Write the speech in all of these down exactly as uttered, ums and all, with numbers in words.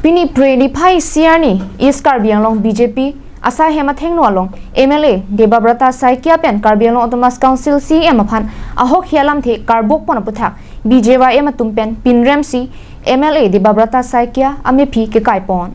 Pini Phre niphai isi arni East Karbi Anglong B J P asai hem athengno along M L A Debabrata Saikia pen Karbi Anglong Autonomous Council C E M aphan ahokhi alamthe karbokpon aputhak B J Y M atum pen pinremsi M L A Debabrata Saikia amephi kekaipon.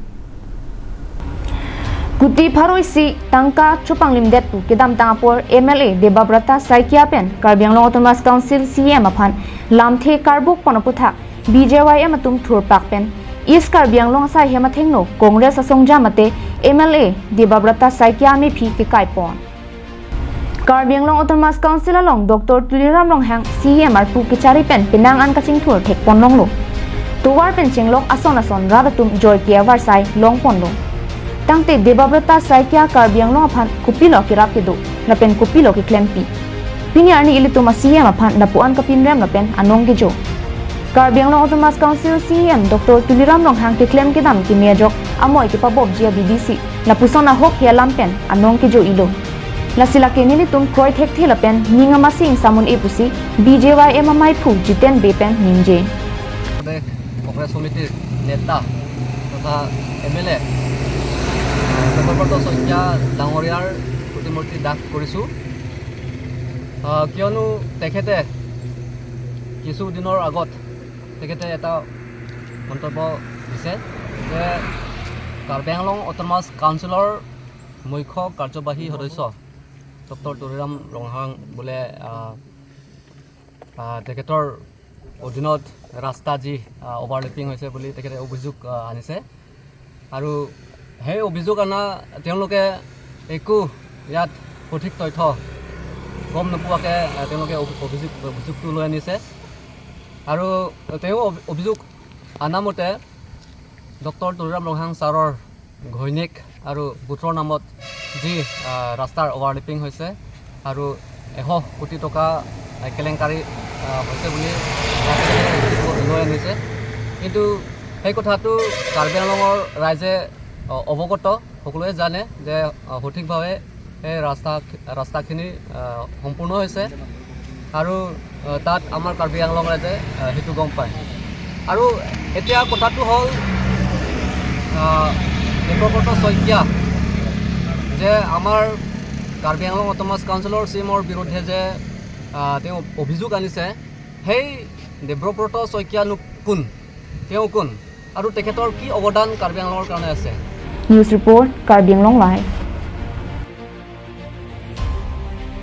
Kuti pharo isi tangka chopanglimdet pu kedamtang apor M L A Debabrata Saikia pen Karbi Anglong Autonomous Council C E M aphan lamthe karbokpon aputhak B J Y M atum thurpak pen East Karbi Anglong asai hem athengno Congress asongja mate M L A Debabrata Saikia amephi kekaipon. Karbi Anglong Autonomous Council along Doctor Tuliram Ronghang C E M arpu kechari pen penang an kachingthur thekpon longlo. Tovar pen chenglok ason ason rat atum joike avarsai longponlo. Tangte Debabrata Saikia Karbi Anglong aphan kopilo kerap kedo lapen kopilo keklempi. Pini arni ilitum a-C E M aphan lapu-an kapinrem lapen anong kejo. Karbi Anglong Autonomous Council C E M Doctor Tuliram Ronghang keklem kedam keme ajok amoi kepabopji abidi si lapuson ahokhi alam pen anong kejo-ilo. Lasi lake nelitum kroi thekthe lapen ning amatsi ingsamun-e pusi B J Y M amaiphu Jiten Bey pen ningje. Congress সমিতিৰ নেতা তথা M L এ, আহ, দেৱব্ৰত শইকীয়া ডাঙৰীয়াৰ প্ৰতিমূৰ্তি দাহ কৰিছোঁ। আহ, কিয়নো তেখেতে কিছুদিনৰ আগত তেখেতে এটা মন্তব্য দিছে যে কাৰ্বি আংলং অট'নমাছ কাউন্সিলৰ মুখ্য কাৰ্যবাহী সদস্য ডক্টৰ তুলিৰাম ৰংহাং বোলে, আহ, আহ, তেখেতৰ অধীনত ৰাস্তা যি, আহ, অভাৰলেপিং হৈছে বুলি তেখেতে অভিযোগ, আহ, আনিছে। আৰু সেই অভিযোগ অনা তেওঁলোকে একো ইয়াত সঠিক তথ্য গম নোপোৱাকে, আহ, তেওঁলোকে অভি-, অভিযোগ, অভিযোগটো লৈ আনিছে। আৰু তেওঁ অভি-, অভিযোগ অনা মতে ডক্টৰ তুলিৰাম ৰংহাং ছাৰৰ ঘৈণীয়েক আৰু পুত্ৰৰ নামত যি, আহ, ৰাস্তাৰ অভাৰলেপিং হৈছে আৰু এশ কোটি টকা, আহ, কেলেংকাৰী, আহ, হৈছে বুলি লৈ আনিছে। কিন্তু সেই কথাটো কাৰ্বি আংলঙৰ ৰাইজে, আহ, অৱগত, সকলোৱে জানে যে, আহ, সঠিকভাৱে এই ৰাস্তা, ৰাস্তাখিনি, আহ, সম্পূৰ্ণ হৈছে আৰু, আহ, তাত আমাৰ কাৰ্বি আংলং ৰাইজে, আহ, সেইটো গম পায়। আৰু এতিয়া কথাটো হ'ল, আহ, দেৱব্ৰত শইকীয়া যে আমাৰ কাৰ্বি আংলং অট'নমাছ কাউন্সিলৰ চি ই এমৰ বিৰুদ্ধে যে, আহ, তেওঁ অভিযোগ আনিছে, সেই দেৱব্ৰত শইকীয়ানো কোন, তেওঁ কোন আৰু তেখেতৰ কি অৱদান কাৰ্বি আংলঙৰ কাৰণে আছে? News report, Karbi Anglong Live.